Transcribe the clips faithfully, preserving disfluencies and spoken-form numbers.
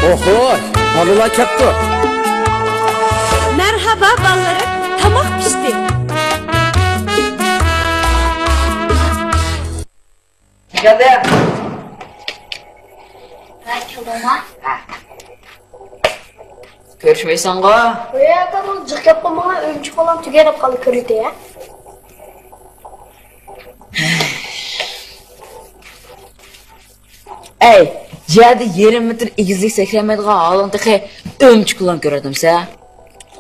ئوھو، بالىلار كەپتۇ. مەرھابا بالىلىرىم، تاماق پىشتى. كەلدى. ھە، كەلدىڭما؟ ھە. كۆرۈشمەيسەنغۇ؟ ھوي ئاكا، بۇ جىق گەپ قىلمىغان، ئۆمۈچۈك بالام تۈگەپ قالدى كۆرۈنتى، ھە؟ ئەي، يەردە يېرىم مېتىر ئېگىزلىك سەكرەيمەيدىغان ھالىڭ تېخى ئۆمۈچۈك بالام كۆرۈۋاتامسەن؟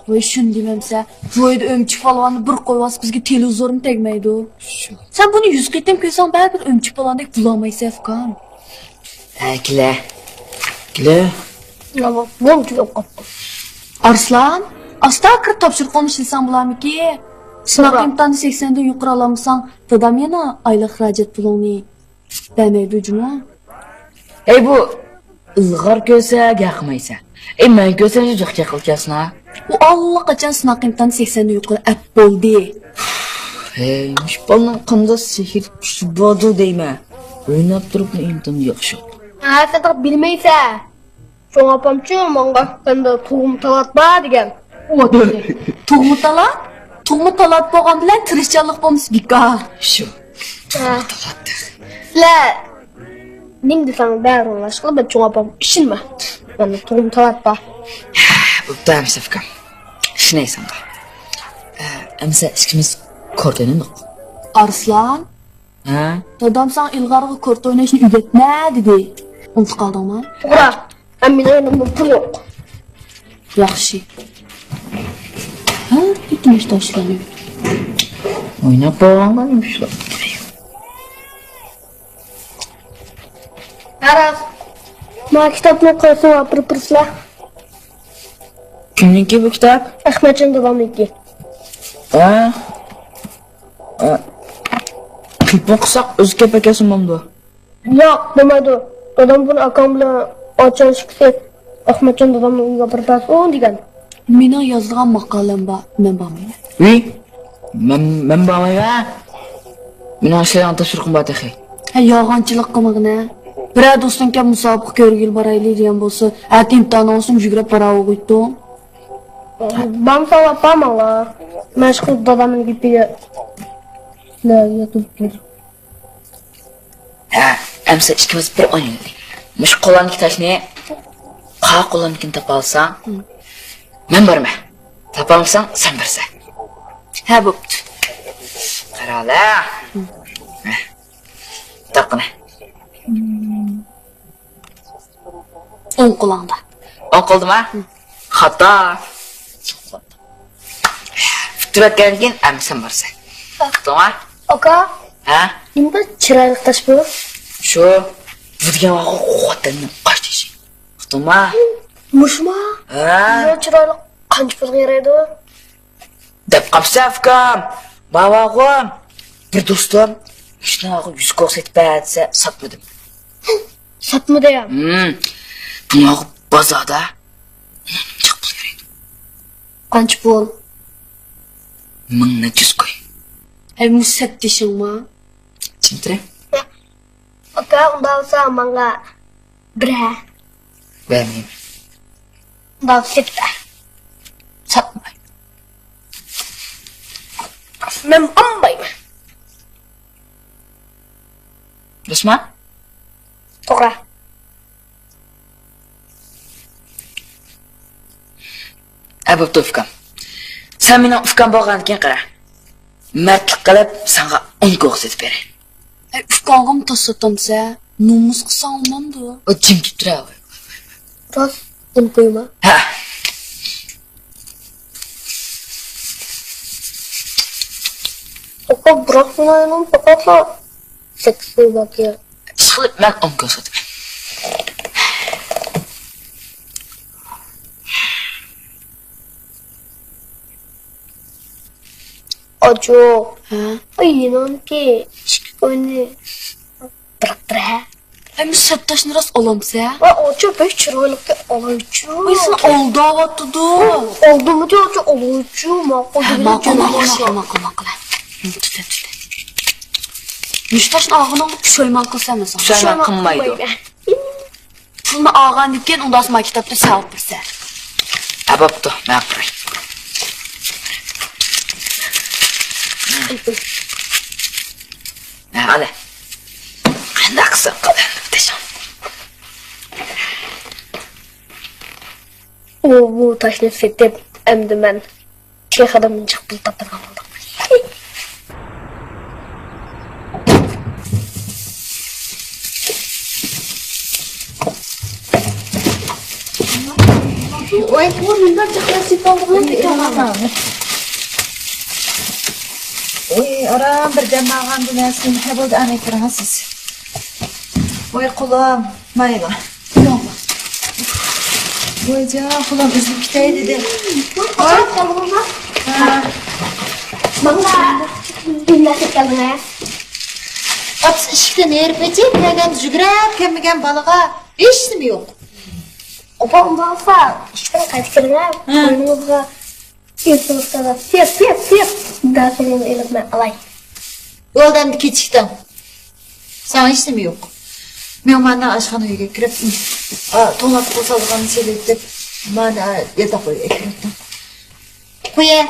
ۋاي شۇنى دېمەمسە، بۇ يەردە ئۆمۈچۈك پالۋاننى بىر قويۇۋالسا بىزگە تېلېۋىزورمۇ تەگمەيدۇ. شۇ. سەن بۇنى يۈز قېتىم كۆرسەڭ بەرىبىر ئۆمۈچۈك پالۋاندەك بولالمايسەن ئۇكام. ھە، كېلە. كېلە. ياۋا، بۇمۇ تۈگەپ قاپتۇ. ئارسلان، ئاستا كىرىپ تاپشۇرۇقۇڭنى ئىشلىسەڭ بولارمىكى؟ سىناق توغرا. ئىمتىھاندا سەكسەندىن يۇقىرى ئالالمىساڭ، دادام يەنە ئايلىق خىراجەت پۇلۇڭنى بەرمەيدۇ جۇمۇ. ھەي، بۇ ئىلغار كۆرسە گەپ قىلمايسەن. ئەي، مەن كۆرسەم جىق جاقىل ئىكەنسەن ھە. ئۇ ئاللىقاچان سىناق ئىمتىھانى سەكسەندىن يۇقىرى ئەپ بولدى. ھەي، مۇشۇ بالىنىڭ قانداق سېھىر كۈچى باردۇ دەيمەن. ئويناپ تۇرۇپمۇ ئىمتىھان ياخشى. ھە، سەن بىلمەيسەن. چوڭ ئاپامچۇ ماڭا سەندە تۇغما تالانت بار دېگەن. ئۇ دېدى. تۇغما تالانت؟ تۇغما تالانت بولغان بىلەن تىرىشچانلىق بولمىسا بىكار. شۇ. ھە. تۇغما تالانت. سىلەر نېمە دېسەڭ بەرىڭلار، ئىشقىلىپ مەن چوڭ ئاپامغا ئىشىنىمەن. مەندە تۇغما تالانت بار. ھە، بوپتۇ ئەمىسە ئۇكام. ئىشىنەي ساڭا. ئە، ئەمىسە ئىككىمىز كورت ئوينىدۇق. ئارسلان. ھە؟ دادام ساڭا ئىلغارغا كورت ئويناشنى ئۆگەتمە دېدى. ئۇنتۇپ قالدىڭمۇ؟ توغرا. ھەم مېنىڭ يېنىمدا پۇل يوق. ياخشى. ھە، ئۆتۈنۈش تاشلىنى. ئويناپ بولغانغا نېمە ئىش بار؟ ھە، راست. مانا كىتابنى قويسىڭ ئاپىرىپ بېرىسىلەر. كىمنىڭكى بۇ كىتاب؟ ئەخمەتجان دادامنىڭكى. ھە؟ ئە، تېلېفون قىلساق ئۆزى كەپ ئەكەلسە بولمامدۇ؟ ياق، بولمايدۇ. دادام بۇنى ئاكام بىلەن ئاچا ئىككىسى ئەخمەتجان دادامنىڭ ئۆيىگە ئاپىرىپ بەرسۇن دېگەن. مېنىڭ يازىدىغان ماقالەم بار، مەن بارمايمەن. ۋىي، مەن، مەن بارمايمەن. مېنىڭ ئىشلەيدىغان تاپشۇرۇقۇم بار تېخى. ھە، يالغانچىلىق قىلمىغىنە. بىرەر دوستۇڭ كەپ مۇسابىقە كۆرگىلى بارايلى دېگەن بولسا، ئەتە ئىمتىھانىڭ بولسىمۇ يۈگۈرۈپ باراۋۇرغۇيتتۇڭ. بارمىساڭلار بارماڭلار. مەن ئىشقىلىپ دادامنىڭ گېپىگە يېتىپ تۇردۇم. ھە، ئەمسە ئىككىمىز بىر ئوينايلى. مۇشۇ قولۇمدىكى تاشنى، قا قولۇمدىكىنى تاپالىساڭ، مەن بارىمەن. تاپالمىساڭ، سەن بارسەن. ھە، بوپتۇ. قارالا. ھە. تاپ قېنى. ئوڭ قولۇڭدا. ئوڭ قولدىما؟ خاتا. پۈتتۈرۈۋەتكەندىن كېيىن ئەمسە بارسەن. ئۇقتۇڭما؟ ئاكا. ھە؟ نېمە بىر چىرايلىق تاش بۇ؟ شۇ. بۇ دېگەن ۋاقىت خوتەننىڭ قاش تېشى. ئۇقتۇڭما؟ مۇشۇما؟ ھە. بۇ چىرايلىق قانچە پۇلغا يارايدۇ؟ دەپ قاپسەن ئۇكام. باۋاغۇم، بىر دوستۇم مۇشۇنىڭغا يۈز كوك سېتىپ بەر دېسە ساتمىدىم. ساتمىدى؟ ھىم. بۇنىڭغا بازاردا ئون جىق پۇل يارايدۇ. قانچە پۇل؟ مىڭ نەچچە يۈز كوي. ھەي، مۇشۇ سەپدىشىڭما؟ چىمتىرە. ئاكا، ئۇنداق بولسا ماڭا بىرەر. بەرمەيمەن. ئۇنداق بولسا سېتىپ بەر. ساتمايمەن. مەن ئالمايمەن. دۇشما؟ توغرا. ئە، بوپتۇ، ئۇكام. سەن مېنىڭ ئۇكام بولغاندىكىن قارا. مەردلىك قىلىپ، ساڭا ئون كوك سېتىپ بېرەي. ئەي، ئۇكاڭغىمۇ تاش ساتامسە؟ نومۇس قىلساڭ بولمامدۇ؟ ئۇ جىم تۇرۇپ تۇرە. راست، ئون كويما؟ ھە. ئۇكا، بىراق مېنىڭ پەقەتلا سەككىز كوي باركەن. ئىشقىلىپ مەن ئون كوي ساتىمەن. ئاچۇ. ھە؟ ئاي، يېنىڭدىكى ئىككى كوينى بىرىكتۈرە. ئەمدى سەپداشنى راست ئالامسە؟ ۋاي، ئاچۇ، بەك چىرايلىقكەن، ئالايچۇ. ۋاي، سېنى ئالداۋاتىدۇ. ئالدىمىدى، ئاچۇ، ئالايچۇ، ماقۇل. ھە، دېگىنى ماقۇل، جامان ماقۇل، ياخشى. ماقۇل، ماقۇل، ماقۇل. تۈتە، تۈتە. مۇشۇ تاشنى ئالغىنىڭغا پۇشايمان قىلسەن، مەسىلەن. پۇشايمان قىلمايدۇ. پۇلنى ئالغاندىن كېيىن ئۇنداقسا ماڭا كىتابنى ساڭا بەرسە. ھە، بوپتۇ، مەن قاراي. ھە، ئالە. قانداق قىلسام قىلىمەن تېشىڭ. ئۇ بۇ تاشنى سېتىپ، ئەمدى مەن تېخىدىن جىق پۇل تاپىدىغان بولدۇم. ۋاي، بۇ مۇنداق جىقلار سېتىۋالدىغان ئىكەن. ۋاي، ئاران بىر دەم ئالغاندا نەرسىنى ھە بولدى، ئەنە كىرىڭىز سىز. ۋاي، قولۇم، مايلا. ۋايجان، قولۇم ئۈزۈلۈپ كېتەي دېدى. ۋاي. ھە. ماڭا نېمە ئەكەلدىڭىز؟ ئاپىسى ئىشىكتىن ھېرىپ ئېچىپ كەلگەن، يۈگۈرۈپ كەلمىگەن بالىغا ھېچنېمە يوق. ئاپا، ئۇنداق بولسا ئىشىكتىن قايتا كىرىڭە، ھە. قوينىڭىزغا يېپىپ، يېپ، يېپ، داخىلىنى ئېلىپ مەن ئالاي. بولدى، ئەمدى كېچىكتىڭ. ساڭا ھېچنېمە يوق. مېڭىماننىڭ ئاشخانا ئۆيىگە كىرىپ، ئا، توڭلاتقۇ سالغان سېلىۋېتىپ، مانا ياتاق ئۆيگە كىرىۋەتتىڭ. قويە.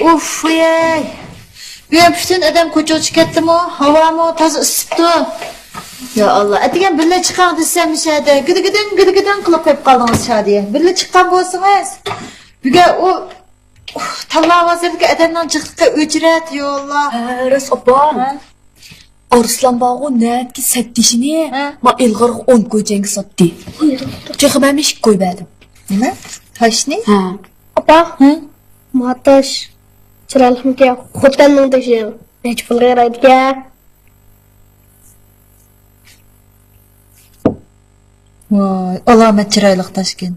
ئۇف، ۋاي. بۈگۈن پۈتۈن ئادەم كوچىغا چىقىپ كەتتىمۇ؟ ھاۋامۇ تازا ئىسسىپتۇ. يا ئاللا، ئەتىگەن بىللە چىقاڭ دېسەم، شەدە گىدىگىدىڭ، گىدىگىدىڭ قىلىپ قويۇپ قالدىڭىز شادىيە. بىللە چىققان بولسىڭىز، بۈگۈن ئۇ، ئۇھ، تاللا بازىرىدىكى ئادەمنىڭ جىقلىقى ئۆچرەت، يا ئاللا. ھە، راست، ئاپا. ھە؟ ئارسلان بارغۇ، نەتكى سەت تېشىنى ھە؟ ما ئىلغارغا ئون كوي جەڭگە ساتتى. تېخى مەن ئىككى كوي بەردىم. نېمە؟ تاشنى؟ ھە. ئاپا. ھە؟ ما تاش چىرايلىقمىكەن؟ خوتەننىڭ تېشى. نەچچە پۇلغا يارايدىكەن؟ ۋاي، ئالامەت چىرايلىق تاشكەن.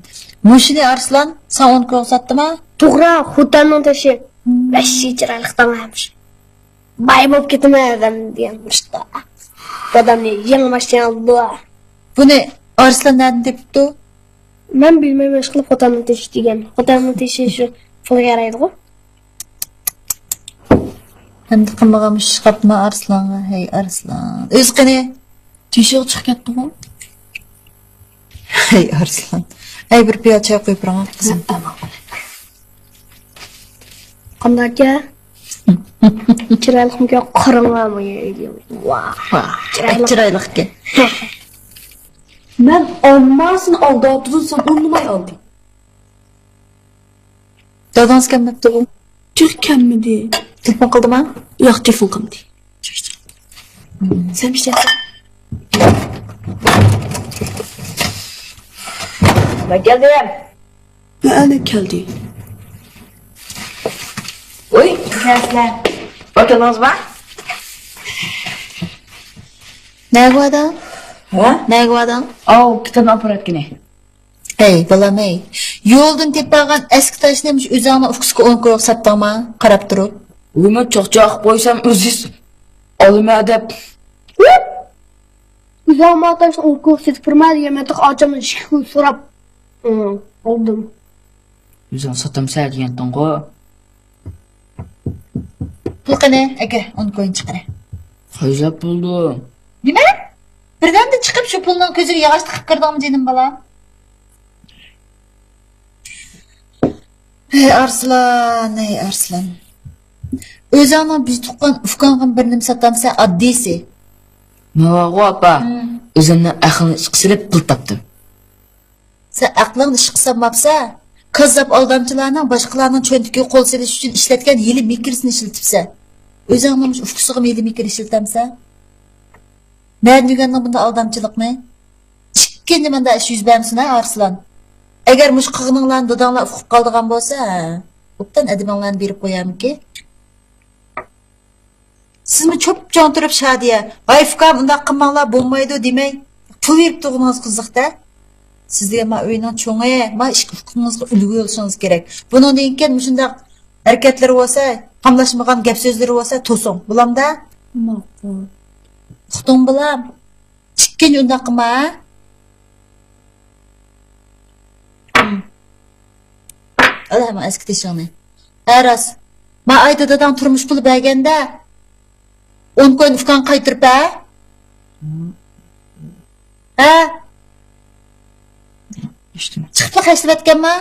مۇشۇنى ئارسلان ساڭا ئون كويغا ساتتىما؟ توغرا، خوتەننىڭ تېشى. ۋەھشىي چىرايلىق تاڭ ھەمىش. باي بولۇپ كېتىمەن ئادەم دېگەن مۇشۇنداق. دادامنى يېڭى ماشىنا ئالدى. بۇنى ئارسلان نەدىن تېپىپتۇ؟ مەن بىلمەيمەن، ئىشقىلىپ خوتەننىڭ تېشى دېگەن. خوتەننىڭ تېشى شۇ پۇلغا يارايدىغۇ. ئەمدى قىلمىغان مۇشۇ ئىش قاپتىما ئارسلانغا؟ ھەي ئارسلان. ئۆزى قېنى؟ تېشىغا چىقىپ كەتتىغۇ. ھەي ئارسلان. ئەي بىر پىيالە چاي قۇيۇپ بېرىڭ قىزىم. قانداككە؟ چىرايلىقمىكەن؟ قاراڭلارمۇ يەرگە. ۋاھ. ۋاھ، چىرايلىق. چىرايلىقكەن. مەن ئالماسىنى ئالداپ تۇرسام ئۇنىماي ئالدى. دادىڭىز كەلمەپتىغۇ؟ جىق كەلمىدى. تېلېفون قىلدىما؟ ياق، تېلېفون قىلمىدى. سەن ئىچەرسەن؟ مەن كەلدىم. مەن ئەلى كەلدى. ۋوي، كەلسىلەر. ۋاكىلىڭىز بار؟ نەگە باردىڭ؟ ھە؟ نەگە باردىڭ؟ ئاۋۇ، كىتابنى ئاپىرىۋەتكىنى. ھەي، بالام، ھەي. يولدىن تېپىپ ئالغان ئەسكى تاشنى مۇشۇ ئۆزۈڭنىڭ ئۇكىسىغا ئون كويغا ساتتىڭما؟ قاراپ تۇرۇپ. ۋوي، مەن چاقچاق قويسام، ئۆزىز ئالىمەن دەپ. ئۆزۈڭ ما تاشنى ئون كويغا سېتىپ بېرىمەن دېگەن، مەن تېخى ئاچامدىن ئىككى كوي سوراپ، ئالدىم. ئۆزۈڭ ساتامسەن دېگەنتىڭغۇ. پۇل قېنى، ئەكە، ئون كوينى چىقىرە. خەجلەپ بولدۇم. نېمە؟ بىردەمدە چىقىپ شۇ پۇلنىڭ كۆزىگە ياغاچ تىقىپ كىردىڭمۇ جېنىم بالام؟ ھەي ئارسلان، ھەي ئارسلان. ئۆزۈڭنىڭ بىز تۇغقان ئۇكاڭغىمۇ بىر نېمە ساتامسەن ئاددىيسى. ماۋاغۇ ئاپا، ھىم. ئۆزۈمنىڭ ئەقلىنى ئىشقا سېلىپ پۇل تاپتىم. سەن ئەقلىڭنى ئىشقا سالماپسەن. كاززاپ ئالدامچىلارنىڭ باشقىلارنىڭ چۆنتىكىگە قول سېلىش ئۈچۈن ئىشلەتكەن ھىيلە مىكىرىسىنى ئىشلىتىپسەن. ئۆزۈڭنىڭ مۇشۇ ئۇكىسىغىمۇ ھىيلە مىكىر ئىشلىتەمسەن؟ نەدىن ئۆگەندىڭ بۇنداق ئالدامچىلىقنى؟ ئىككىنچى مۇنداق ئىش يۈز بەرمىسۇن ھە ئارسلان. ئەگەر مۇشۇ قىلغىنىڭلارنى داداڭلار ئۇقۇپ قالىدىغان بولسا، ھە، ئوبدان ئەدىپىڭلارنى بېرىپ قويارمىكىن؟ سىزمۇ چوپچوڭ تۇرۇپ شادىيە، ۋاي ئۇكام ئۇنداق قىلماڭلار بولمايدۇ دېمەي، پۇل بېرىپ تۇرغىنىڭىز قىزىق-دە. سىز دېگەن ما ئۆينىڭ چوڭى، ما ئىككى ئۇكىڭىزغا ئۈلگە بولۇشىڭىز كېرەك. بۇنىڭدىن كېيىن مۇشۇنداق ھەرىكەتلىرى بولسا، قاملاشمىغان گەپ سۆزلىرى بولسا توسۇڭ. بولامدا؟ ماقۇل. ئۇقتۇڭ بالام؟ ئىككىنچى ئۇنداق قىلما، ھە؟ ئال ھەمە ئەسكى تېشىڭنى. ھە راست. ما ئايدا داداڭ تۇرمۇش پۇلى بەرگەندە، ئون كوينى ئۇكاڭغا قايتۇرۇپ ھە؟ ھە؟ چىقىپلا خەجلەۋەتكەنما؟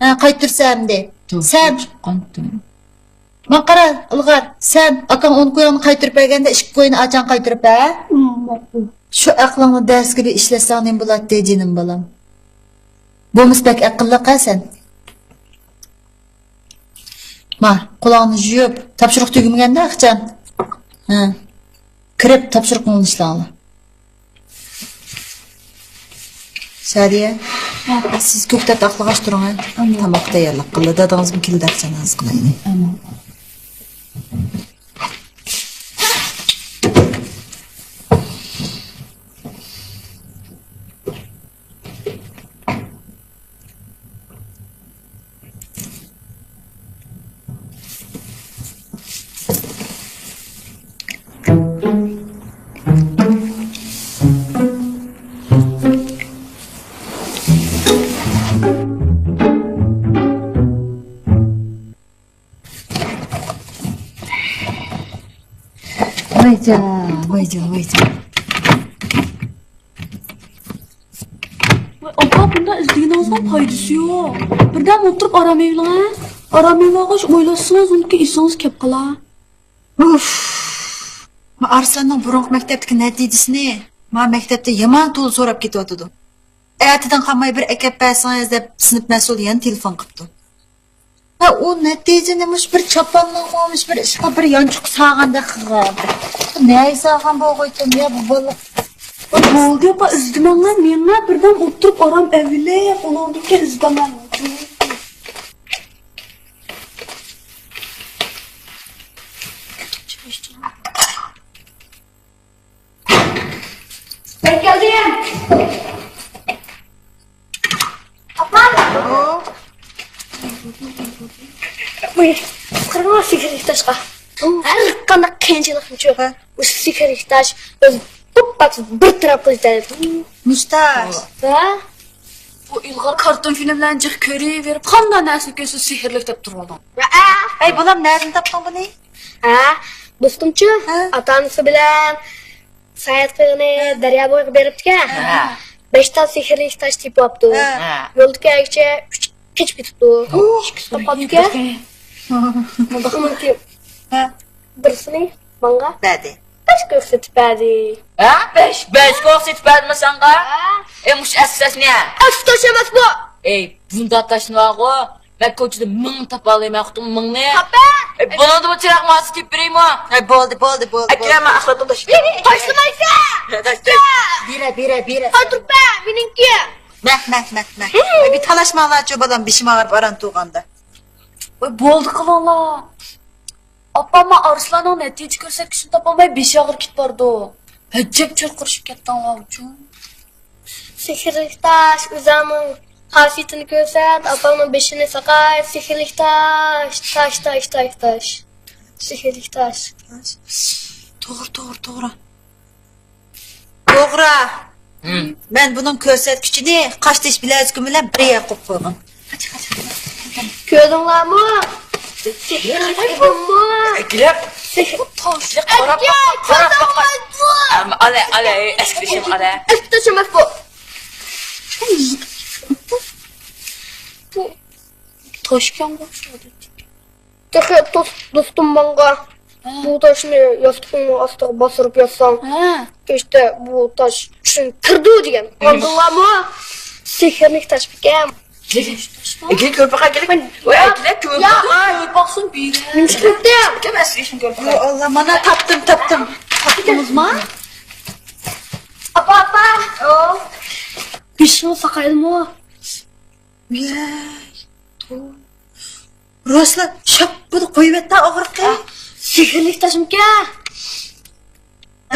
ھە، قايتۇرسا ئەمدى. سەن. چىققانتىم. ماڭا قارا، ئىلغار. سەن ئاكاڭ ئون كويۇڭنى قايتۇرۇپ بەرگەندە، ئىككى كوينى ئاچاڭ قايتۇرۇپ بەر. مم، ماقۇل. شۇ ئەقلىڭنى دەرسكە بىر ئىشلەتسەڭ نېمە بولاتتى، جېنىم بالام؟ بولمىسا بەك ئەقىللىق ھە سەن. ما، قولۇڭنى يۇيۇپ، تاپشۇرۇق تۈگىمىگەندە ئاخچان. ھە. كىرىپ تاپشۇرۇقنى ئوڭلىشىڭلار. شادىيە، ھە. سىز كۆكتات ئاقلىغاچ تۇرۇڭ، ھە. ئامال. تاماق تەييارلىق قىلدى. دادىڭىزمۇ كېلىدۇ، ئاخچان ھازىر قىلايلى. ئامال. ۋايجان، ۋايجان، ۋايجان. ۋاي، ئاپا، بۇنداق ئىزدىگىنىڭىزنىڭ پايدىسى يوق. بىردەم ئولتۇرۇپ ئارام ئېلىڭ، ھە؟ ئارام ئېلىۋالغاچ ئويلاشسىڭىز، ئۇنىڭكى ئېسىڭىز كەپ قالا. ئۇف! ما ئارسلاننىڭ بۇرۇنقى مەكتەپتىكى نەتىجىسىنى ما مەكتەپتە يامان تولا سوراپ كېتىۋاتىدۇ. ئەتىدىن قالماي بىر ئەكەپ بەرسىڭىز دەپ سىنىپ مەسئۇلى يەنە تېلېفون قىپتۇ. ھە، ئۇ نەتىجىنى مۇشۇ بىر چاپاننىڭمۇ مۇشۇ بىر ئىشقا بىر يانچۇق سالغاندەك قىلغان. نەگە سالغان بولغىيتىم يا بۇ بالا؟ بولدى ئاپا، ئىزدىمەڭلار، مېڭە بىردەم ئولتۇرۇپ ئارام ئەۋلەي، ئۇنىڭدىن كېيىن ئىزدىمەڭ. مەن كەلدىم. ئاپا! ۋۇي، قاراڭ سېھىرلىك تاشقا. ھەر قانداق قىيىنچىلىقنىچۇ، ھە. مۇشۇ سېھىرلىك تاش ئۆزى پۇت-پات بىر تەرەپ قىلىپ بېرىدۇ. مۇشۇ تاش. ھە؟ بۇ ئىلغار كارتون فىلىملەرنى جىق كۆرۈۋېرىپ، قانداق نەرسىنى كۆرسە سېھىرلىك دەپ تۇرۇۋالىدۇ. ھەي، بالام، نەدىن تاپتىڭ بۇنى؟ ھە، دوستۇمچۇ، ھە؟ ئاتا-ئانىسى بىلەن ساياھەت قىلغىنى ھە. دەريا بويىغا بېرىپتىكەن. ھە. بەش تال سېھىرلىك تاش تېپىۋاپتۇ. ھە. يولدا كەلگۈچە ئۈچ قېچىپ كېتىپتۇ. ھە. ئىككىسى قاپقاپتىكەن. ھە. بىرسىنى ماڭا بەردى. بەش كوك سېتىپ بەردى. ھە؟ بەش، بەش كوك سېتىپ بەردىمۇ ساڭا؟ ھە. ئەي، مۇشۇ ئەسكى تاش نە؟ ئەسكى تاش ئەمەسمۇ؟ ئەي، بۇنداق تاش نارغۇ. مەن كوچىدا مىڭ تاپالايمەن، ئۇقتۇڭمۇ، مىڭنى؟ تاپا! ئەي، بۇنىڭدىمۇ چىراغ ماسكا تېپىپ بېرەيمۇ؟ ھەي، بولدى، بولدى، بولدى، ئەكرەم، بولدى. ئەخلەتنى تاشلا. تاشلىمايسەن! تاشلا. بېرە، بېرە، بېرە. قايتۇرۇپ بەر، مېنىڭكى. مەھ، مەھ، مەھ، مەھ. ھە. ئەي، بىر تالاشماڭلارچۇ، بالام، بېشىم ئاغرىپ ئاران تۇرغاندا. ۋاي، بولدى قىلىڭلار. ئاپام، مەن ئارسلاننىڭ نەتىجە كۆرسەتكۈچىنى تاپالماي بېشى ئاغرىپ كېتىپ بارىدۇ. ئەجەب چىرقىرىشىپ كەتتىڭلارچۇ. سېھىرلىك تاش، ئۆزۈڭنىڭ خاسىيىتىنى كۆرسەت، ئاپاڭنىڭ بېشىنى ساقاي. سېھىرلىك تاش، تاش، تاش، تاش، تاش. سېھىرلىك تاش. توغرا، توغرا، توغرا. توغرا. ھىم. مەن بۇنىڭ كۆرسەتكۈچىنى قاشتېشى بىلەزۈكۈم بىلەن بىر يەرگە قويۇپ قويغان. كۆردۈڭلارمۇ؟ سېھىرلىك ئىدىممۇ؟ ئەكىلەپ. سېھىر تاشلىق. قاراپ باق، قاراپ باق. ئەم، ئالە، ئالە، ئەسكى تاشىم، ئالە. ئەسكى تاش ئەمەس بۇ. بۇ تاشكەن ئوخشايدۇ. تېخى دوس-، دوستۇم ماڭا، ھە. بۇ تاشنى ياستۇقنىڭ ئاستىغا باستۇرۇپ ياتساڭ، ھە. كەچتە بۇ تاش چۈشۈڭگە كىرىدۇ دېگەن. ھە. ئاڭلىدىڭلارمۇ؟ سېھىرلىك تاشمىكەن؟ ئەگىلەك كۆرۈپ باقاي، ئەگىلەك. ۋاي، ئەگىلەك كۆرۈپ باقاي. كۆرۈپ باقسۇن بىرى. نېمە چىقىپتۇ؟ كەم ئەسلىشىم كۆرۈپ باقاي. يا ئاللا، مانا تاپتىم، تاپتىم. تاپتىڭىزمۇ؟ ئاپا، ئاپا. ئو. بېشىڭىز ساقايدىمۇ؟ ۋەي، تو-، راسلا شاپپىدە قويۇۋەتتى ئاغرىقى. سېھىرلىك تاشمىكەن؟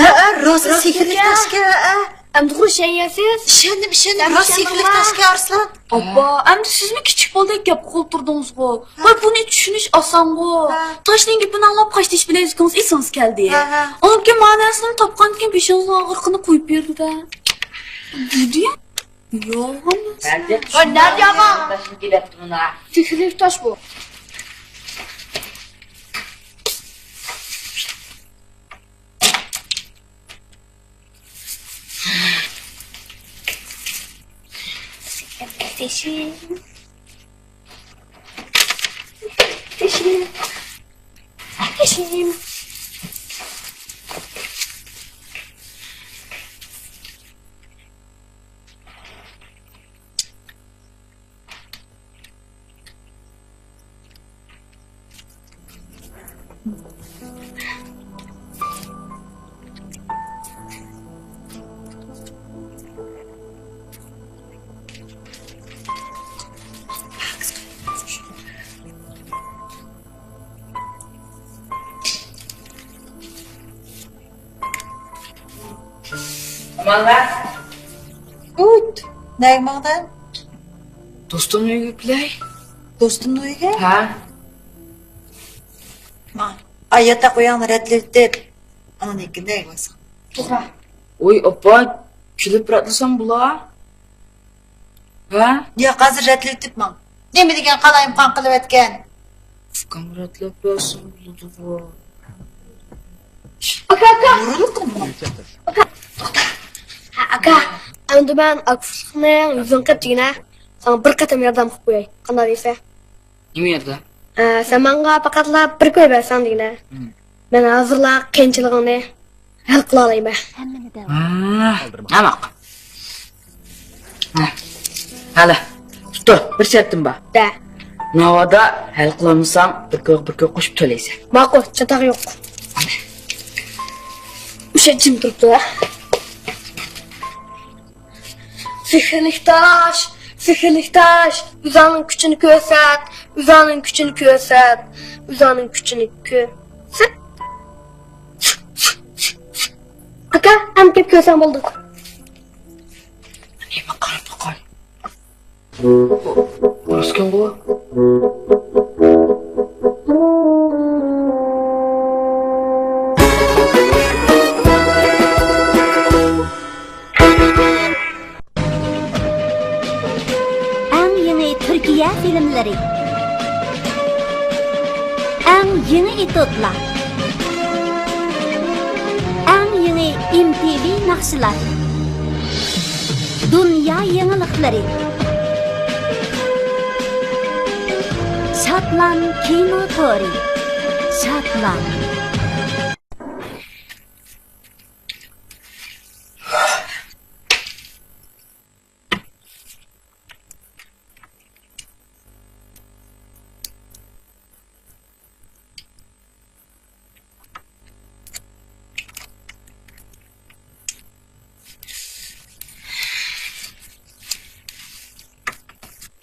ھە، ھە، راسلا سېھىرلىك تاشكەن، ھە. ئەمدىغۇ ئىشەنگەنسىز؟ ئىشەندىم، ئىشەندىم. راسلا سېھىرلىك تاشكەن، ئارسلان. ئاپا، ئەمدى سىزمۇ كىچىك بالىدەك گەپ قىلىپ تۇردىڭىزغۇ. ھە. ۋاي، بۇنى چۈشىنىش ئاسانغۇ. ھە. تاشنىڭ گېپىنى ئاڭلاپ قاشتېشى بىلەزۈكىڭىز ئېسىڭىزگە كەلدى. ھە، ھە. ئاندىن كېيىن ماناسىنى تاپقاندىن كېيىن بېشىڭىزنىڭ ئاغرىقىنى قويۇپ بېرىدۇ-دە. بۇ دېگەن يالغان نەرسە. ۋاي، نەدە يالغان؟ تاشنى كېلىپتۇ مانا. سېھىرلىك تاش بۇ. ئەكەشىم. ئەكەشىم. ئەكەشىم. ئامانلار. ئۇت، نەگە ماڭدىڭ؟ دوستۇمنىڭ ئۆيىگە كېلەي. دوستۇمنىڭ ئۆيىگە؟ ھە. ماڭ. ئاي ياتاق ئۆيۈڭنى رەتلىۋېتىپ، ئاندىن كېيىن نەگە بارساڭ. توغرا. ۋوي ئاپا، كېلىپ رەتلىسەم بولا؟ ھە؟ ياق، ھازىر رەتلىۋېتىپ ماڭ. نېمە دېگەن قالايمىقان قىلىۋەتكەن؟ ئۇكام رەتلەپ بەرسە بولىدىغۇ. ئاكا، ئاكا! ئۇرۇلۇقمۇ؟ ئاكا، توختا. ھە، ئاكا، ئەمدى مەن ئاكا ئۇستىنىڭ يۈزىنى قىلىپ دېگىنە، ساڭا بىر قېتىم ياردەم قىلىپ قوياي. قانداق دەيسەن؟ نېمە ياردەم؟ ئە، سەن ماڭا پەقەتلا بىر كوي بەرسەڭ دېگىنە. ھىم. مەن ھازىرلا قىيىنچىلىقىڭنى ھەل قىلالايمەن. ھە، ماقۇل. ھە، ھەلە. تۇتۇر، بىر شەرتىم بار. دە. ناۋادا ھەل قىلالمىساڭ، بىر كوي، بىر كوي قوشۇپ تۆلەيسەن. ماقۇل، چاتاق يوق. ئۇششاق جىم تۇرۇپتۇ، ھە. سېھىرلىك تاش، سېھىرلىك تاش، ئۆزۈڭنىڭ كۈچىنى كۆرسەت، ئۆزۈڭنىڭ كۈچىنى كۆرسەت، ئۆزۈڭنىڭ كۈچىنى كۆرسەت. ئاكا، ئەمدى كۆرسەڭ بولدى. نېمە قاراپ باقاي؟ راستكەنغۇ؟ ئەڭ يېڭى تۈركىيە فىلىملىرى. ئەڭ يېڭى ئېتوتلار. ئەڭ يېڭى ئېم تى ۋى ناخشىلار. دۇنيا يېڭىلىقلىرى. شادلان كىنو تورى. شادلان.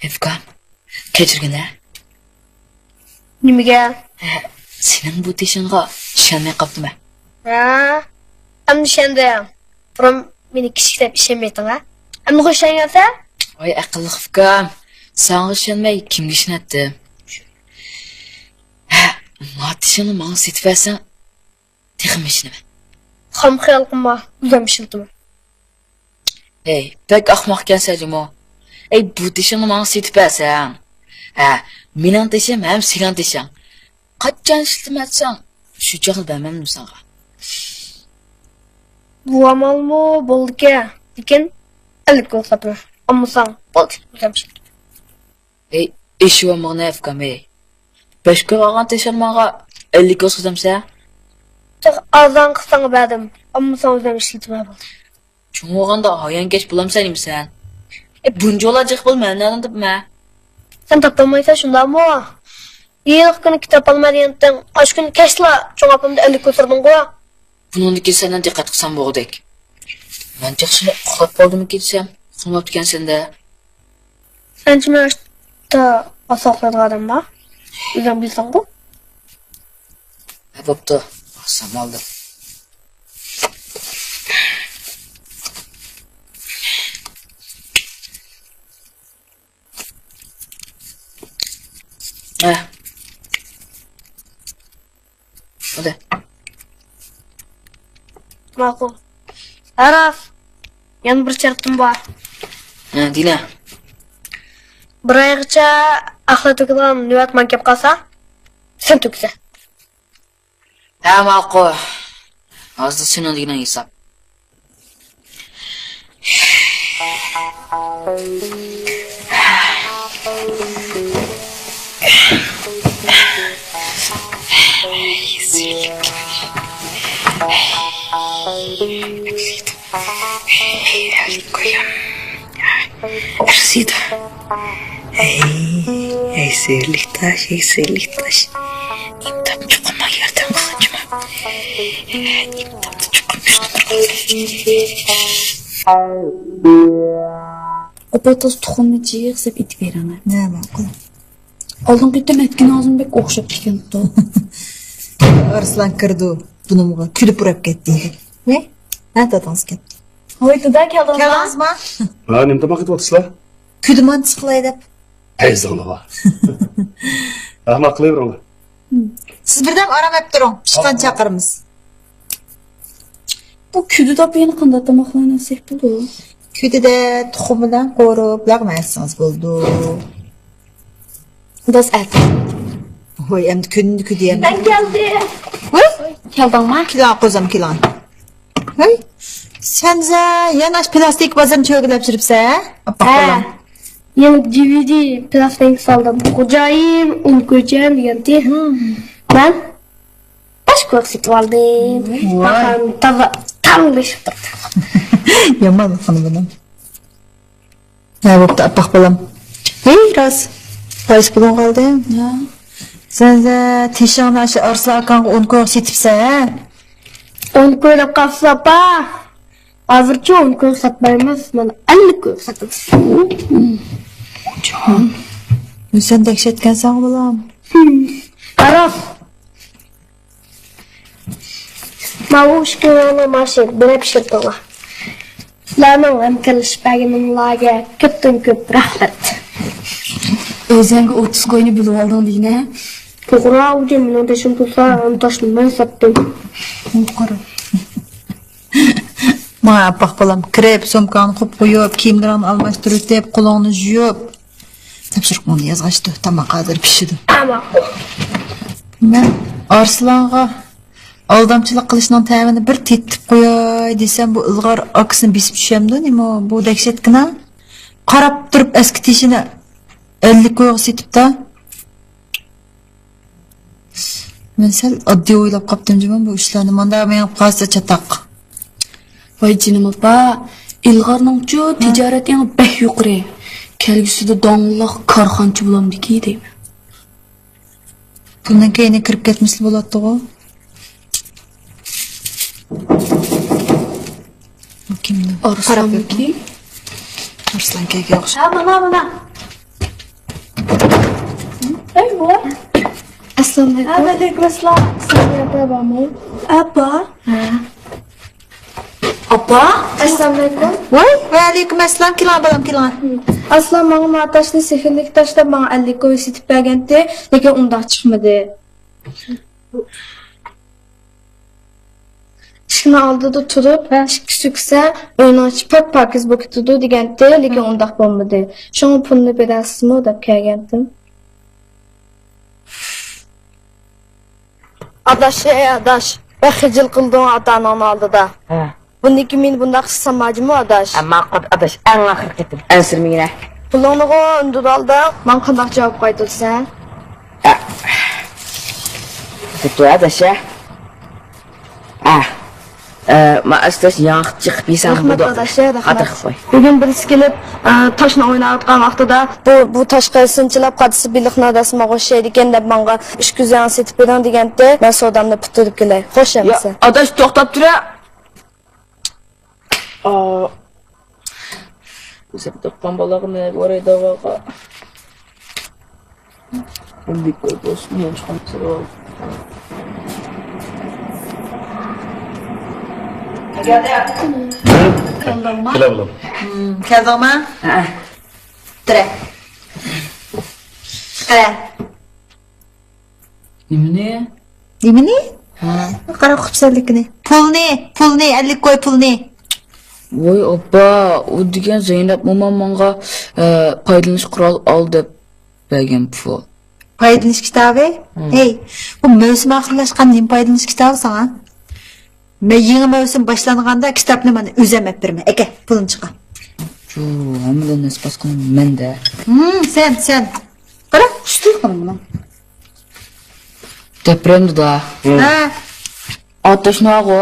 ئەفغان، كەچۈرگىنە. نېمىگە؟ ھە، سېنىڭ بۇ دېيىشىڭغا ئىشەنمەي قاپتىمەن. ھە؟ ئەمدى ئىشەندىم. بۇرۇن مېنى كىچىك دەپ ئىشەنمەيتتىڭ ھە؟ ئەمدىغۇ ئىشەنگەنسەن؟ ۋاي ئەقىللىق ئۇكام، ساڭا ئىشەنمەي كىمگە ئىشىنەتتىم؟ ھە، ما دېيىشىڭنى ماڭا سېتىۋەرسەڭ، تېخىمۇ ئىشىنىمەن. خام خىيال قىلما، ئۆزۈم ئىشلىتىمەن. ھەي، بەك ئەخمەقكەنسەن جۇمۇ. ھەي، بۇ دېيىشىڭنى ماڭا سېتىپ بەرسەڭ. ھە، مېنىڭ دېيىشىم ھەم سېنىڭ دېيىشىڭ. قاچان ئىشلىتىمەن دېسەڭ، شۇ چاغدا بەرمەمدىمۇ ساڭا؟ بۇ ئامالمۇ بولىدىكەن، لېكىن ئەللىك كوي ساتىمەن. ئالمىساڭ بولدى، ئۆزۈم ئىشلىتىمەن. ھەي، ئېشىۋالمىغىن ئۇكام ھەي. بەش كوي ئالغان تېشىڭ ماڭا ئەللىك كوي ساتامسەن؟ تېخى ئارزان قىلساڭ بەردىم، ئالمىساڭ ئۆزۈم ئىشلىتىمەن بولدى. چوڭ بولغاندا ھايانكەش بولامسەن نېمىسەن؟ ئەي، بۇنچىۋالا جىق بول، مەن نەدىن تاپىمەن؟ سەن تاپالمايسەن شۇنداقمۇ؟ ھېلىقى كۈنى كىتاب ئالىمەن دېگەنتىڭ، ئاشۇ كۈنى كەچلا چوڭ ئاپامدا ئەللىك كوي سورىدىڭغۇ؟ بۇنىڭدىن كېيىن سەندىن دىققەت قىلسام بولغۇدەك. مەن تېخى ئۇخلاپ قالدىمىكىن دېسەم، ئۇخلىماپتىكەنسەن-دە. سەنچە مەن ئاشتا ئاسان ئۇخلايدىغان ئادەم بار؟ ئۆزۈڭ بىلىسەنغۇ. ھە، بوپتۇ. سام ئالدىم. ھە. ھەدە. ماقۇل. ھە راست. يەنە بىر شەرتىم بار. ھە، دېگىنە. بىر ئايغىچە ئەخلەت تۆكىدىغان نۆۋەت ماڭا كەپ قالسا، سەن تۆكىسەن. ھە، ماقۇل. ھازىر سېنىڭ دېگىنىڭ ھېساب. ئەرزىيدۇ. ھەي، ھەي، سېرىق تاش، ھەي، سېرىق تاش. ئىمداد چوقۇم ياردەم قىلغىنچىما. ئىمداد چوقۇم ئۈستۈن قىلغىنچى. ئاپا، تازا تۇخۇمنى جىق سېپ ئېتىپ بېرىڭلار. نە ماقۇل. ئالدىنقى قېتىم ئەتكىنىڭىزمۇ بەك ئوخشاپ كەتكەنتۇ. ئارسلان كىردى بۇنىڭغا كۈلۈپ ئۇراپ كەتتى. ۋەي، ھە، دادىڭىز كەپتۇ. ھوي، دادا، كەلدىڭىزما؟ كەلدىڭىزما؟ ھا، نېمە تاماق ئېتىۋاتىسىلەر؟ كۈدىمانچا قىلاي دەپ. پەيزىڭلىغا. رەھمەت قىلىۋېرىڭلار. سىز بىردەم ئارام ئېلىپ تۇرۇڭ، پىشقان چاقىرىمىز. بۇ كۈدە دەپ يەنە قانداق تاماقلارنى يېسەك بولىدۇ؟ كۈدىدە تۇخۇم بىلەن قورۇپ لەغمە يېسىڭىز بولىدۇ. داس ئەت. ھوي، ئەمدى كۈندە كۈدە يەم. مەن كەلدىم. ھوي، كەلدىڭما؟ كېلىڭ، قوزام، كېلىڭ. ھوي، سەن زە، يەنە ئاشۇ پىلاستىك بازىرىنى چۆگىلەپ يۈرۈپسەن، ھە؟ ئاپپاق بالام. يەنە دى ۋى دى پىلاستىنكا سالدىم. خوجايىن، ئۇن كۆچەم دېگەنتى. مەن باش كويۇق سېتىپ ئالدىم. ۋاي. باھام تازا تەڭلىشىپ تۇرىدۇ. يامان خانىم بۇنىڭ. ھە، بوپتۇ، ئاپپاق بالام. ھېي، راست. قايسى پۇلۇڭ قالدى؟ ھە. سەن، سەن تېشىڭنى ئاشۇ ئارسلان ئاكاڭغا ئون كويغا سېتىپسەن، ھە؟ ئون كوي دەپ قالسا، ئاپا. ھازىرچە ئون كوي ساتمايمىز، مانا ئەللىك كوي ساتىمىز. جان. سەن دەھشەتكەنسەن، بالام. ھىم. راست. ماۋۇ ئىككى كۈننىڭ مائاشى بىرەر پىشۇرتۇڭلار. سىلەرنىڭ ھەمكارلىشىپ بەرگىنىڭلارغا كۆپتىن كۆپ رەھمەت. ئۆزۈڭگە ئوتتۇز كوينى بۆلۈۋالدىڭ دېگىنە. توغرا، ئۇ مېنىڭ تېشىم تۇرسا، ھەم تاشنى مەن ساتتىم. قارا. ماڭا ئاپپاق بالام، كىرىپ، سومكاڭنى قويۇپ قويۇپ، كىيىملىرىڭنى ئالماشتۇرۇۋېتىپ، قولۇڭنى يۇيۇپ، تاپشۇرۇقۇڭنى يازغاچتۇ، تاماق ھازىر پىشىدۇ. مەن ئارسلانغا ئالدامچىلىق قىلىشنىڭ تەمىنى بىر تېتىتىپ قوياي دېسەم، بۇ ئىلغار ئاكىسىنى بېسىپ چۈشەمدۇ نېمە بۇ دەھشەتكىنە؟ قاراپ تۇرۇپ ئەسكى تېشىنى ئەللىك كويغا سېتىپتا. مەن سەل ئاددىي ئويلاپ قاپتىم جۇمۇ بۇ ئىشلارنى. مانداق مېڭىپ قالسا چاتاق. ۋاي جېنىم ئاپا، ئىلغارنىڭچۇ تىجارەت ئېڭى بەك يۇقىرى. كەلگۈسىدە داڭلىق كارخانىچى بولامدىكى دەيمەن. بۇندىن كېيىن كىرىپ كەتمىسىلا بولاتتىغۇ. ئارسلانمىكى؟ ئارسلان كەلگەن ئوخشايدۇ. ھە، مانا، مانا. ئەي، بوۋا. ئەسسالامۇئەلەيكۇم. ھە، ۋەئەلەيكۇم ئەسسالام. سەمىيە ئاپا بارمۇ؟ ئاپا. ھە. ئاپا. ئەسسالامۇئەلەيكۇم. ۋاي، ۋەئەلەيكۇم ئەسسالام. كېلىڭ، بالام، كېلىڭ. ئەسسالام، ماڭا ما تاشنى سېھىرلىك تاش دەپ ماڭا ئەللىك كوي سېتىپ بەرگەنتى، لېكىن ئۇنداق چىقمىدى. ئىشىكنىڭ ئالدىدا تۇرۇپ، ئىشىككە سۆكسە، ئۆينىڭ ئىچى پاك-پاكىز بولۇپ كېتىدۇ دېگەنتى، لېكىن ئۇنداق بولمىدى. شۇڭا پۇلنى بېرەرسىزمۇ دەپ كەلگەنتىم. ئاداش، ھەي ئاداش، بەك خىجىل قىلدىڭ ئاتا-ئاناڭنىڭ ئالدىدا. ھە. بۇندىن كېيىن مېنى بۇنداق قىلسام باردىمۇ ئاداش؟ ئەمما ئاداش، ئەڭ ئاخىرقى قېتىم ئەنسىرىمىگىنە. پۇلۇڭنىغۇ ئۇندىدى ئالدىڭ. ماڭا قانداق جاۋاب قايتۇرىسەن؟ ئە. بوپتۇ ئاداش، ھە. ئە. ئە، ما ئاداش، ياڭاق چېقىپ يېسەڭ بولىدۇ. ئاداش، رەھمەت. ئاتىرىپ قوي. بۈگۈن بىرسى كېلىپ، ئە، تاشنى ئويناۋاتقان ۋاقتىدا، بۇ، بۇ تاشقا سىنچىلاپ قارىسا بېلىقنىڭ رەسىمىگە ئوخشايدىكەن دەپ ماڭا ئۈچ كۆزۈڭنى سېتىپ بېرىڭ دېگەنتى. مەن سودامنى پۈتتۈرۈپ كېلەي. خوش ئەمىسە. ئاداش، توختاپ تۇرە. ئا. ئۆزۈم تاپقان بالاغنى بورايدىغانغا. بىلدىك بولسۇن، يانچۇقىنى سېلىۋال. كەلدىڭما؟ كېلە بالام. كەلدىڭما؟ ھە. تۇرە. قارا. نېمىنى؟ نېمىنى؟ ھە. قاراپ قوپسەنلىكىنى. پۇلنى، پۇلنى، ئەللىك كوي پۇلنى. ۋوي ئاپا، ئۇ دېگەن زەينەپ مومام ماڭا، ئە، پايدىلىنىش قورالى ئال دەپ بەرگەن پۇل. پايدىلىنىش كىتابى؟ ھە. ھەي، بۇ مەۋسۇم ئاخىرلاشقان نېمە پايدىلىنىش كىتابى ساڭا؟ مەن يېڭى مەۋسۇم باشلانغاندا كىتابنى مانا ئۆزۈم ئەپ بېرىمەن. ئەكە، پۇلۇمنى چىقار. جۇ، ھەممىدىن نەس باسقىنى مەندە. ھىم، سەن، سەن. قارا، ئۈستىگە قارا مانا. دەپ بېرەمدۇ دا؟ ھە. ئاتاشناغۇ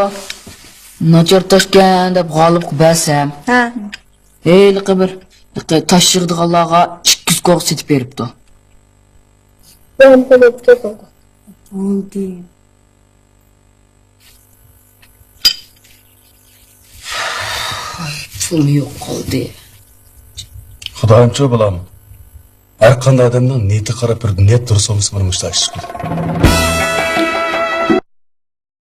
ناچار تاشكەن دەپ غالىبقا بەرسەم، ھە. ھېلىقى بىر تاش يىغىدىغانلارغا ئىككى يۈز كوغا سېتىپ بېرىپتۇ. بولدى. پۇلمۇ يوق قالدى. خۇدايىمچۇ بالام، ھەر قانداق ئادەمنىڭ نىيىتىگە قاراپ بىر نىيەت دۇرۇس بولمىسا، بۇنى مۇشۇنداق ئىش چىقىدۇ.